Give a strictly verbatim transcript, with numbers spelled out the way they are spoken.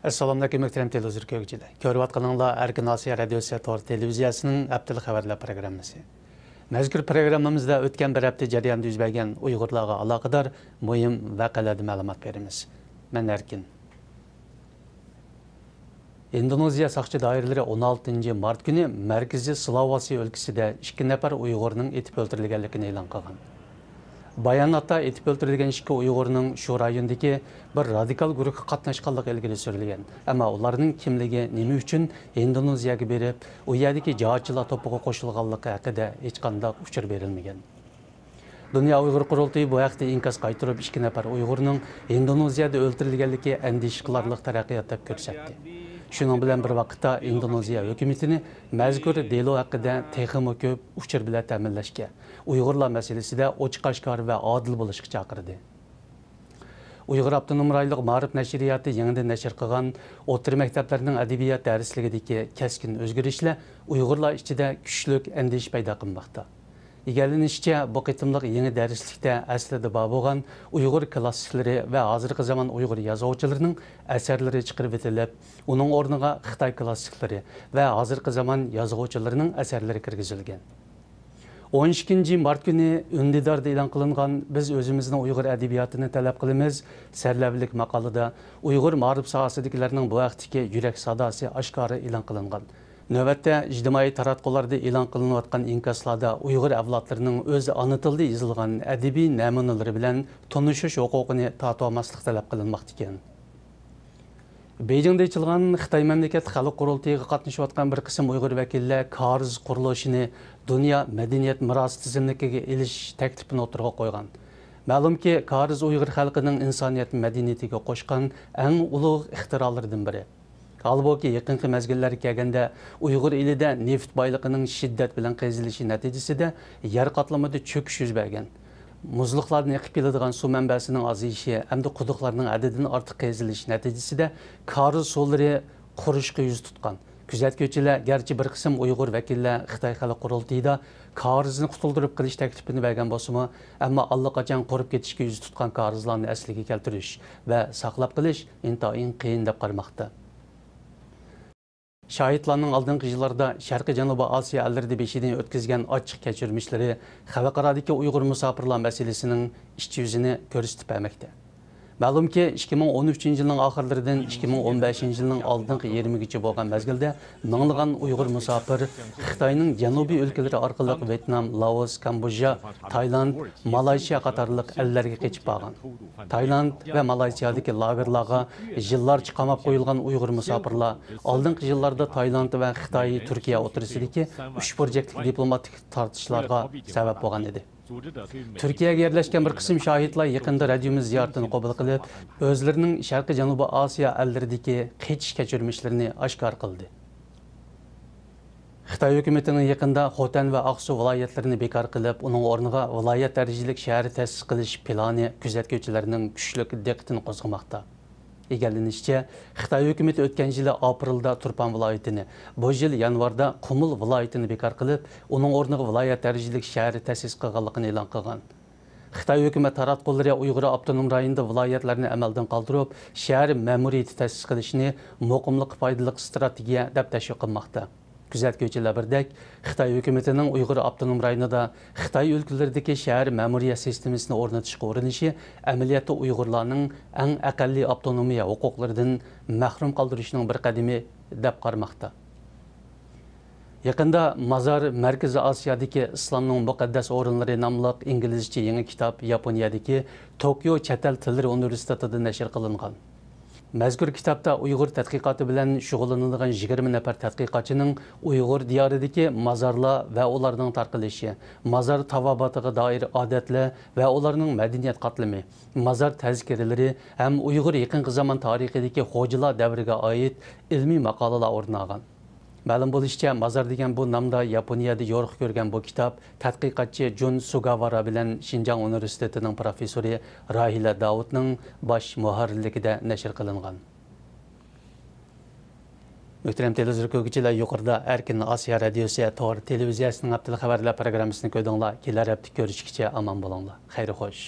ئەسسالامۇئەلەيكۇم، مۆھتەرەم تېلېۋىزور كۆرگۈچىلەر. كۆرۈۋاتقىنىڭلار ئەركىن ئاسىيا رادىيوسى تور تېلېۋىزىيەسىنىڭ ھەپتىلىك خەۋەرلەر پروگراممىسى. مەزكۇر پروگراممىمىزدا ئۆتكەن بىر ھەپتە جەريانىدا يۈز بەرگەن ئۇيغۇرلارغا ئالاقىدار مۇھىم ۋەقەلەردىن مەلۇمات بېرىمىز. مەن ئەركىن. ئىندونېزىيە ساقچى دائىرىلىرى ئون ئالتىنچى مارت كۈنى مەركىزىي سۇلاۋاسى ئۆلكىسىدە ئىككى نەپەر ئۇيغۇرنىڭ ئېتىپ ئۆلتۈرۈلگەنلىكىنى ئېلان قىلغان. باياناتتا ئېتىپ ئۆلتۈرۈلگەن ئىككى ئۇيغۇرنىڭ شۇ رايوندىكى بىر رادىكال گۇرۇھقا قاتناشقانلىقى ئىلگىرى سۈرۈلگەن، ئەمما ئۇلارنىڭ كىملىكى، نېمە ئۈچۈن ئىندونېزىيەگە بېرىپ، ئۇ يەردىكى جىھادچىلار توپىغا قوشۇلغانلىقى ھەققىدە ھېچقانداق ئۇچۇر بېرىلمىگەن. دۇنيا ئۇيغۇر قۇرۇلتىيى بۇ ھەقتە ئىنكاس قايتۇرۇپ، ئىككى نەپەر ئۇيغۇرنىڭ ئىندونېزىيەدە ئۆلتۈرۈلگەنلىكى ئەندىشە قىلارلىق تەرەققىيات دەپ كۆرسەتتى. شۇنىڭ بىلەن بىر ۋاقىتتا، ئىندونېزىيە ھۆكۈمىتىنى مەزكۇر دېلو ھەققىدە تېخىمۇ كۆپ ئۇچۇر بىلەن تەمىنلەشكە، ئۇيغۇرلار مەسىلىسىدە ئوچۇق-ئاشكارا ۋە ئادىل بولۇشقا چاقىردى. ئۇيغۇر ئاپتونوم رايونلۇق مائارىپ نەشرىياتى يېڭىدىن نەشر قىلغان ئوتتۇرا مەكتەپلەرنىڭ ئەدەبىيات دەرسلىكىدىكى كەسكىن ئۆزگىرىشلەر ئۇيغۇرلار ئىچىدە كۈچلۈك ئەندىشە پەيدا قىلماقتا. ئىگىلىنىشىچە، بۇ قېتىملىق يېڭى دەرسلىكتە ئەسلىدە بار بولغان ئۇيغۇر كلاسسىكلىرى ۋە ھازىرقى زامان ئۇيغۇر يازغۇچىلىرىنىڭ ئەسەرلىرى چىقىرىۋېتىلىپ، ئۇنىڭ ئورنىغا خىتاي كلاسسىكلىرى ۋە ھازىرقى زامان يازغۇچىلىرىنىڭ ئەسەرلىرى كىرگۈزۈلگەن. ئون ئىككىنچى مارت كۈنى ئۈندىداردا ئېلان قىلىنغان «بىز ئۆزىمىزنىڭ ئۇيغۇر ئەدەبىياتىنى تەلەپ قىلىمىز» سەرلەۋھىلىك ماقالىدە ئۇيغۇر مائارىپ ساھەسىدىكىلەرنىڭ بۇ ھەقتىكى يۈرەك ساداسى ئاشكارا ئېلان قىلىنغان. نۆۋەتتە ئىجتىمائىي تاراتقۇلاردا ئېلان قىلىنىۋاتقان ئىنكاسلاردا ئۇيغۇر ئەۋلادلىرىنىڭ ئۆز ئانا تىلىدا يېزىلغان ئەدەبىي نەمۇنىلىرى بىلەن تونۇشۇش ھوقۇقىنى تارتىۋالماسلىق تەلەپ قىلىنماقتا ئىكەن. بېيجىڭدا ئېچىلغان خىتاي مەملىكەتلىك خەلق قۇرۇلتىيىغا قاتنىشىۋاتقان بىر قىسىم ئۇيغۇر ۋەكىللەر كارىز قۇرۇلۇشىنى دۇنيا مەدەنىيەت مىراسى تىزىملىكىگە ئېلىش تەكلىپىنى ئوتتۇرىغا قويغان. مەلۇمكى، كارىز ئۇيغۇر خەلقىنىڭ ئىنسانىيەت مەدەنىيىتىگە قوشقان ئەڭ ئۇلۇغ ئىختىرالىرىدىن بىرى. ھالبۇكى، يېقىنقى مەزگىللەرگە كەلگەندە، ئۇيغۇر ئېلىدە نېفىت بايلىقىنىڭ شىددەت بىلەن قېزىلىشى نەتىجىسىدە يەر قاتلىمىدا چۆكۈش يۈز بەرگەن. مۇزلۇقلاردىن ئېقىپ كېلىدىغان سۇ مەنبەسىنىڭ ئازىيىشى ھەمدە قۇدۇقلارنىڭ ھەددىدىن ئارتۇق قېزىلىش نەتىجىسىدە كارىز سۇلىرى قۇرۇشقا يۈز تۇتقان. كۆزەتكۈچىلەر، گەرچە بىر قىسىم ئۇيغۇر ۋەكىللەر خىتاي خەلق قۇرۇلتىيىدا كارىزنى قۇتۇلدۇرۇپ قېلىش تەكلىپىنى بەرگەن بولسىمۇ، ئەمما ئاللىقاچان قۇرۇپ كېتىشكە يۈز تۇتقان كارىزلارنى ئەسلىگە كەلتۈرۈش ۋە ساقلاپ قېلىش ئىنتايىن قىيىن دەپ قارىماقتا. شاھىتلارنىڭ ئالدىنقى يىللاردا شەرقىي جەنۇبىي ئاسىيا ئەللىرىدە بېشىدىن ئۆتكۈزگەن ئاچچىق كەچۈرمىشلىرى خەلقئارادىكى ئۇيغۇر مۇساپىرلار مەسىلىسىنىڭ ئىچ يۈزىنى كۆرسىتىپ بەرمەكتە. مەلۇمكى، ئىككى مىڭ ئون ئۈچىنچى يىلنىڭ ئاخىرلىرىدىن ئىككى مىڭ ئون بەشىنچى يىلنىڭ ئالدىنقى يېرىمىگىچە بولغان مەزگىلدە مىڭلىغان ئۇيغۇر مۇساپىر خىتاينىڭ جەنۇبىي ئۆلكىلىرى ئارقىلىق ۋيېتنام، لائوس، كامبودژا، تايلاند، مالايشىيا قاتارلىق ئەللەرگە قېچىپ بارغان. تايلاند ۋە مالايسىيادىكى لاگېرلارغا يىللارچە قاماپ قويۇلغان ئۇيغۇر مۇساپىرلار ئالدىنقى يىللاردا تايلاند ۋە خىتاي، تۈركىيە ئوتتۇرىسىدىكى ئۈچ بۇرجەكلىك دىپلوماتىك تارتىشلارغا سەۋەب بولغان ئىدى. تۈركىيەگە يەرلەشكەن بىر قىسىم شاھىتلار يېقىندا رادىيومىز زىيارىتىنى قوبۇل قىلىپ، ئۆزلىرىنىڭ شەرقىي جەنۇبىي ئاسىيا ئەللىرىدىكى قېچىش كەچۈرمىشلىرىنى ئاشكارا قىلدى. خىتاي ھۆكۈمىتىنىڭ يېقىندا خوتەن ۋە ئاقسۇ ۋىلايەتلىرىنى بىكار قىلىپ، ئۇنىڭ ئورنىغا ۋىلايەت دەرىجىلىك شەھەر تەسىس قىلىش پىلانى كۆزەتكۈچىلەرنىڭ كۈچلۈك دىققىتىنى قوزغىماقتا. ئىگىلىنىشىچە، خىتاي ھۆكۈمىتى ئۆتكەن يىلى ئاپرېلدا تۇرپان ۋىلايىتىنى، بۇ يىل يانۋاردا قۇمۇل ۋىلايىتىنى بىكار قىلىپ، ئۇنىڭ ئورنىغا ۋىلايەت دەرىجىلىك شەھەر تەسىس قىلغانلىقىنى ئېلان قىلغان. خىتاي ھۆكۈمەت تاراتقۇلىرى ئۇيغۇر ئاپتونوم رايونىدا ۋىلايەتلەرنى ئەمەلدىن قالدۇرۇپ، شەھەر مەمۇرىيىتى تەسىس قىلىشنى مۇقىملىققا پايدىلىق ئىستراتېگىيە دەپ تەشۋىق قىلماقتا. كۆزەتكۈچىلەر بىردەك، خىتاي ھۆكۈمىتىنىڭ ئۇيغۇر ئاپتونوم رايونىدا خىتاي ئۆلكىلىرىدىكى شەھەر مەمۇرىيەت سىستېمىسىنى ئورنىتىشقا ئۇرۇنۇشى ئەمەلىيەتتە ئۇيغۇرلارنىڭ ئەڭ ئەقەللىي ئاپتونومىيە ھوقۇقلىرىدىن مەھرۇم قالدۇرۇشنىڭ بىر قەدىمى دەپ قارىماقتا. يېقىندا مازار مەركىزىي ئاسىيادىكى ئىسلامنىڭ مۇقەددەس ئورۇنلىرى ناملىق ئىنگلىزچە يېڭى كىتاب ياپونىيەدىكى توكيو چەت ئەل تىللىرى ئۇنىۋېرسىتېتىدا نەشر قىلىنغان. مەزكۇر كىتابتا ئۇيغۇر تەتقىقاتى بىلەن شۇغۇللىنىدىغان يىگىرمە نەپەر تەتقىقاتچىنىڭ ئۇيغۇر دىيارىدىكى مازارلار ۋە ئۇلارنىڭ تارقىلىشى، مازار تاۋابىئاتىغا دائىر ئادەتلەر ۋە ئۇلارنىڭ مەدەنىيەت قاتلىمى، مازار تەزكىرىلىرى ھەم ئۇيغۇر يېقىنقى زامان تارىخىدىكى خوجىلار دەۋرىگە ئائىت ئىلمىي ماقالىلار ئورۇن ئالغان. مەلۇم بولۇشىچە، مازار دېگەن بۇ نامدا ياپونىيەدە يورۇق كۆرگەن بۇ كىتاب تەتقىقاتچى جۇن سۇگاۋارا بىلەن شىنجاڭ ئۇنىۋېرسىتېتىنىڭ پروفېسسورى راھىلە داۋۇتنىڭ باش مۇھەررىرلىكىدە نەشر قىلىنغان. مۆھتەرەم تېلېۋىزور كۆرگۈچىلەر، يۇقىرىدا ئەركىن ئاسىيا رادىيوسى تور تېلېۋىزىيەسىنىڭ ھەپتىلىك خەۋەرلەر پروگراممىسىنى كۆردۈڭلار. كېلەر ھەپتە كۆرۈشكىچە ئامان بولۇڭلار. خەير خوش.